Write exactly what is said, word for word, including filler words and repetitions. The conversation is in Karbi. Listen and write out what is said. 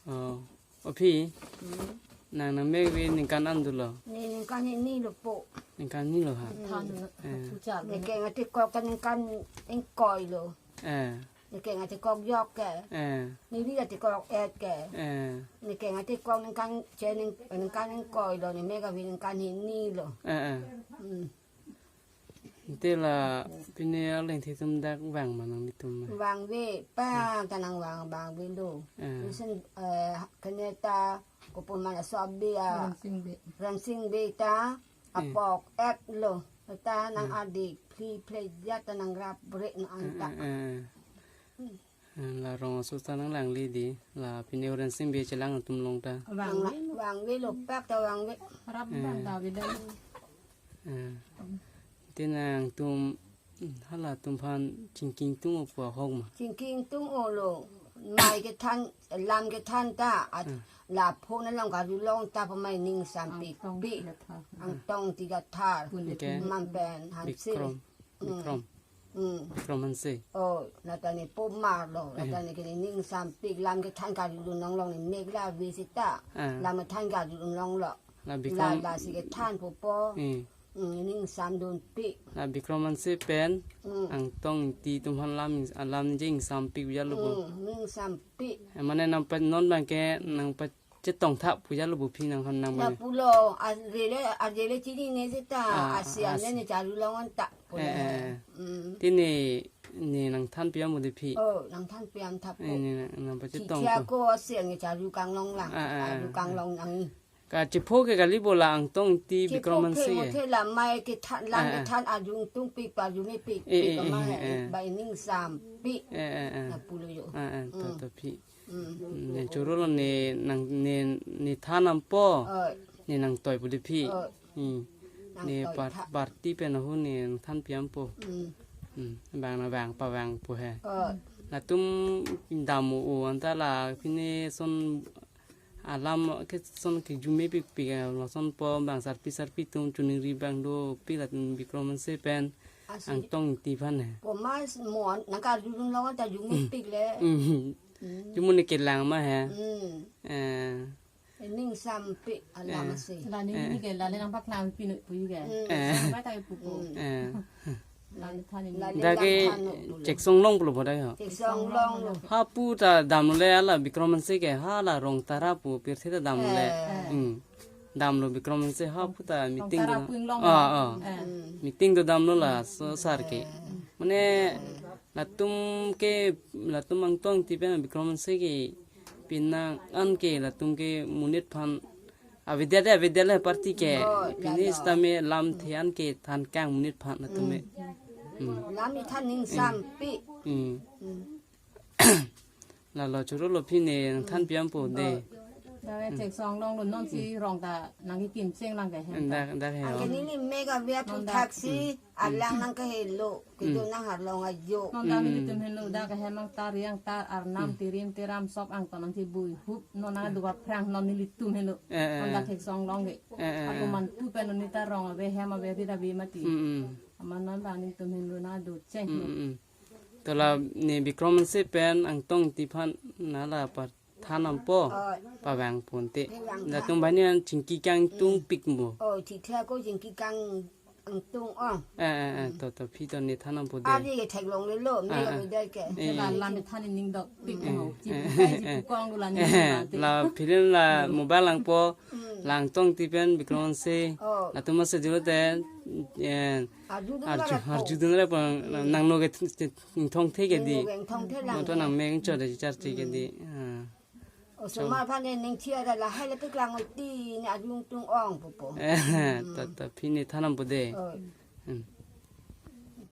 Oh, o phi, nang nangmek ave ningkan an dolo? Ne ningkan hini lo po. Ningkan hini lo ha? Than Eh. Pucha. Ne ke ngati kok ta ningkan ingkoi lo. Eh, Ne ke ngati kok yok ke. eh, Ne ri ngati kok et ke. eh. Ne ke ngati kok ningkan che ning, ningkan ingkoi lo, ne mek ave ningkan hini lo. Eh, eh. Hmm. Te la pine aleng the atum dak vang ma nanglitum ma? Vangve, pa ta nang vang, vangve lo. Eh. Listen, eh, kene ta, kopu mana sob dia. Rensing Bey. Rensing Bey ta, Eh. apok et lo. Ta nang Hmm. adik, phli phli jat ta nang rap bre na Eh, anta. eh, eh. Hmm. Eh, la rong aso ta nang langli di, la pine Rensing Bey chelang atum along ta. Vang Vangve. Vangve lo pak ta vangve. Rap Eh. bang ta bidang. Eh. Te nangtum, hmm, halatum aphan chingki ingtung-o pu ahok ma? Chingki ingtung-o lo, mai kethan, lam kethan ta, at Hmm. la phone along karjulong ta pamai ningsam pik Angtong pik. Tiga Thar. Angtong Tiga Thar. Pun Okay. Depi. Man pen Hanse. Bikrom. Hmm. Bikrom. Hmm. Bikrom Hanse. Oh, la ta ne pomar lo, la Eh. ta ne ke ne ningsam pik, lam kethan karjulong long ne mek la ave seta. Ah. Lam kethan karjulong lo. La La Bikrom, la si kethan po po. Eh. Hmm, ningsam dun pik. La Bikrom Hanse pen Hmm. Angtong Ingti atum aphan lam, lam jingsam pik pu jalo bo. Hmm, ningsam pik. Eh, mane nang pen non abang ke nang pachetong thap pu jalo bo phi nang aphan nang La mane. Pulo, arjele, arjele chinine seta, Ah, ah, asi ah, ane asi. Ne charjulong anta. Pulo. Eh, eh. Hmm. Te ne, ne nang than piam mo de phi? Oh, nang than piam thap Eh, po. Ne nang, nang pachetong Chichia po. Ko asi ne charju kanglong lang, Ah, ah, charju ah. Kanglong nang. Kachepho ke kali bo la Angtong Ingti Chepho Bikrom Hanse ke eh. Mothe la mai kethan, lam Ah, ah. Kethan arjung tung pik, parjung me pik, Eh, pik eh, ka mai eh, eh. Bai ningsam pik. Eh, eh, eh. La pulo yo. Ah, ah, to, Hmm. To phi. Hmm. Hmm, ne choro lo ne nang ne, ne than dampo. Oh. Ne nang toi pu de phi. Oh. Hmm. Nang Ne toi par-, tha. Party pen ahut ne nang than piam po. Hmm. Hmm. Bang na bang pa bang po he. Oh. Latum dam-o anta la pine son alam ke son ke jume pik pik, eh, lason po bang sarpi sarpi atum choningri bang dopik latum Bikrom Hanse pen Asi. Angtong Ingti aphan he. Komas mon nang karjulong ta jume pik le. Hmm. Hmm. Jume ne kelang ma he. Hmm. Eh. Ningsam pik alam Eh. Asi. La ne Eh. Ni ke la le nang paklang pinu pu ke. Hmm. Eh. Sampai tai pu ko. Hmm. Eh. La ne than ni. La ne Dak ke lang than lo pulo. Cheksong long pulo bo dak ho. Cheksong long lo. Hapu ta damlo le hala Bikrom Hanse ke hala Rongtara pu pirthe ta damlo le. Eh. Hmm. Damlo Bikrom Hanse hapu ta meeting Rongtara do. Pu inglong Ah, lo. Ah. Eh. Hmm. Meeting do damlo laso sar ke. Mane latum ke, latum Angtong Ingti pen Bikrom Hanse ke pinang an ke latum ke monit aphan avedetde, avedetde party ke. Oh, pine lalo. Sitame lamthe an ke than kang monit aphan latum me. Hmm. Hmm. Lam ne than ningsam pik. Hmm. Hmm. Lalo choro lo phi ne nang than piam po de. Oh. Dak ke Cheksong long lo non si Rongtara nang kekim cheng lang ke hem ta. Dak, dak he. Anke oh. Neli mek ave Non dak. Aphuthak si Hmm. Alang nang kehelo, kedo Hmm. Nang arlong ajo. Non dak Hmm. Nelitum henlo dak ke hem ang tar yang tar arnam Hmm. Tirim tiram sop angton nang chebui hup non nang adu aphrang non nelitum henlo. Eh, eh, Non dak eh. Cheksong long ke. Eh, eh, Ako eh. Mantu pen non neta rong ave hem ave ri ave mati. Hmm, hmm. Amat non bang nelitum henlo nang adu cheng Hmm, lo. Hmm, hmm. To la ne Bikrom Hanse pen Angtong Ingti aphan na la par than dampo Oh. Pavang ponte. Pavang Latum than. Bani an chingki kangtung Hmm. Pik mo. Oh, chithia ko chingki kang angtung ong. Eh, eh, eh, to, to, phi to ne than dampo de. Ari ke theklong le lo, me Ah, ah. Lo de ke. Eh. Ba lam than ning dok pik Eh, mo. Chi eh, pu kai eh, chi pu eh. Kong lo la ni Eh, ba te. La phi le la Hmm. Mobile langpo, Hmm. La Angtong Ingti pen Bikrom Hanse. Oh. Latum ase julo te, eh, Arju dun arju, la po. Arju dun la po, Hmm. Nang no ke th-, th-, thong the ke Nang di. No ke thong the lang Mo to ke. Nang meng cho de char che ke Hmm. Di. Ah. Osomar aphan ne ning thia da lahai le keklang oi ti ne arjung tung ong po po. Eh, ta, ta, phi ne than dampo de. Oh. Hmm.